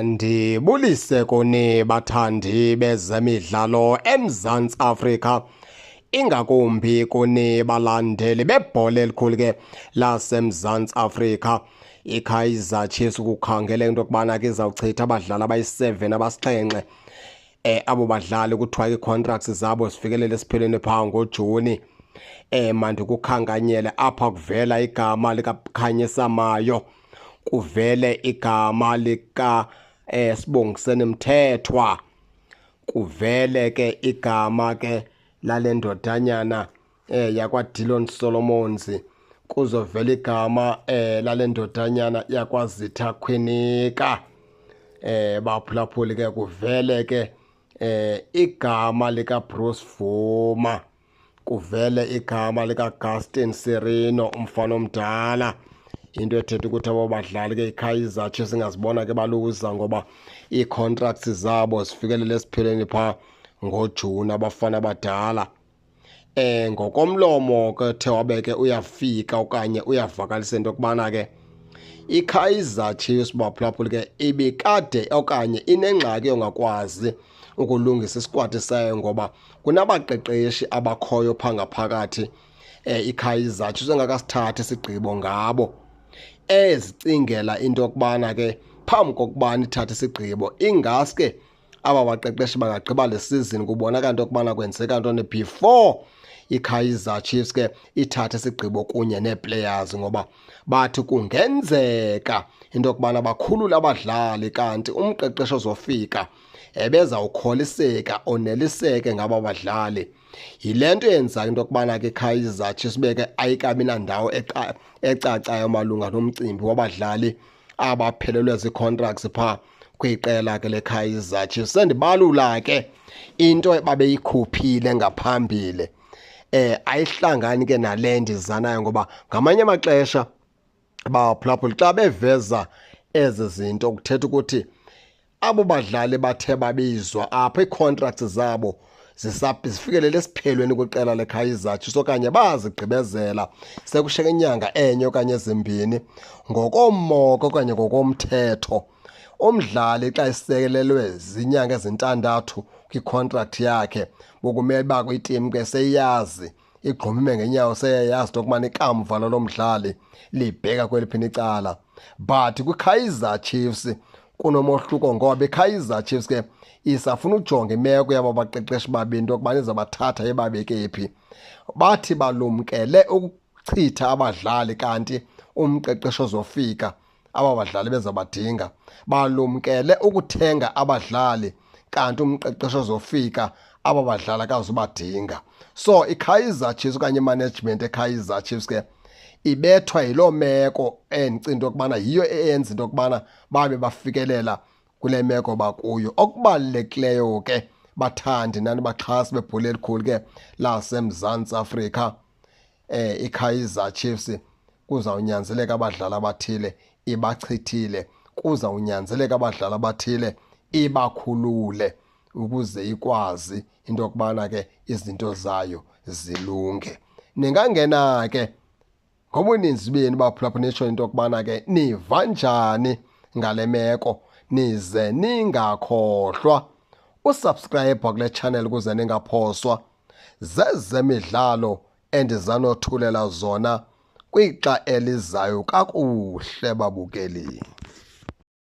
Ndibulise kuni bathandi bezemidlalo eMzantsi Afrika, ingakumbi kuni balandeli bebhola elikhulu ke laseMzantsi Afrika. IKaizer Chiefs kukhangeleka into yokubana ke izawuchitha abadlali abayi-7 abasixhenxe. Abo badlali kuthiwa ii-contracts zabo zifikelele esiphelweni phaa ngoJuni. Mandikukhankanyele apha kuvela igama likaKhanyisa Mayo, kuvele igama lika Sibongiseni Mthethwa, kuvele ke igama ke lale ndodanyana yakwaDillon Solomons, kuzovela igama lale ndodanyana yakwaZitha Khwinika. Baphulaphuli ke kuvele ke igama likaBruce Bvuma, kuvele igama likaGaston Sirino, umfana omdala. Into ethetha ukuthi abo badlali ke iKaizer Chiefs ingazibona ke baluza ngoba ii-contracts zabo zifikelele esiphelweni phaa ngoJuni, abafana abadala. Ngokomlomo ke the wabe ke uyafika okanye uyavakalisa into yokubana ke iKaizer Chiefs baphulaphuli ke ibikade okanye inengxaki yongakwazi ukulungisa isikwati sayo ngoba kunabaqeqeshi abakhoyo phaa ngaphakathi. iKaizer Chiefs engakasithathi isigqibo ngabo, ezicingela into yokubana ke phambi kokubana ithathe isigqibo ingaske aba baqeqeshi bangagqiba le season kubonakala into yokubana kwenzeka ntoni before iKaizer Chiefs ke ithathe isigqibo kunye nee-players, ngoba bathi kungenzeka into yokubana bakhulule abadlali kanti umqeqeshi ozofika ebezawukholiseka oneliseke ngaba badlali. Yile nto yenza into yokubana ke iKaizer Chiefs beke ayikabi nandawo ecacayo malunga nomcimbi wabadlali abaphelelwe zii-contracts phaa kwiqela ke leKaizer Chiefs. Sendibalula ke into ebabeyikhuphile ngaphambili, ayihlangani ke nale ndizanayo, ngoba ngamanye amaxesha baphulaphuli xa beveza ezi zinto kuthetha ukuthi abo badlali bathe babizwa apha ii-contracts zabo zifikelele esiphelweni kwiqela leKaizer Chiefs okanye bazigqibezela sekushiyeke inyanga enye okanye ezimbini. Ngokommoko okanye ngokomthetho, umdlali xa esekelelwe zinyanga ezintandathu kwicontract yakhe bokumele uba kwitim ke seyazi igqumime ngenyawo, seyayazi into yokubana ikamva lalo mdlali libheka kweliphi icala. But kwiKaizer Chiefs kunomohluko, ngoba iKaizer Chiefs ke isafuna ujonga imeko yabo baqeqeshi babini into yokubana izabathatha ibabeke phi. Bathi balumkele ukuchitha abadlali kanti umqeqeshi ozofika aba badlali bezabadinga, balumkele ukuthenga abadlali kanti umqeqeshi ozofika aba badlali akazubadinga. So iKaizer Chiefs okanye imanagement eKaizer Chiefs ke ibethwa yiloo meko endicinga into yokubana yiyo eyenza into yokubana babe bafikelela kule meko bakuyo. Okubalulekileyo ke bathandi nani baxhasi bebhola elikhulu ke laseMzantsi Afrika, iKaizer Chiefs kuzawunyanzeleka abadlali abathile ibachithile, kuzawunyanzeleka abadlali abathile ibakhulule ukuze ikwazi into yokubana ke izinto zayo zilunge. Ningangena ke ngobuninzi benu baphulaphula nitsho into yokubana ke niva njani ngale meko, nize ningakhohlwa usubscribe kule channel ukuze ningaphoswa zezemidlalo endizanothulela zona kwixa elizayo. Kakuhle babukeli.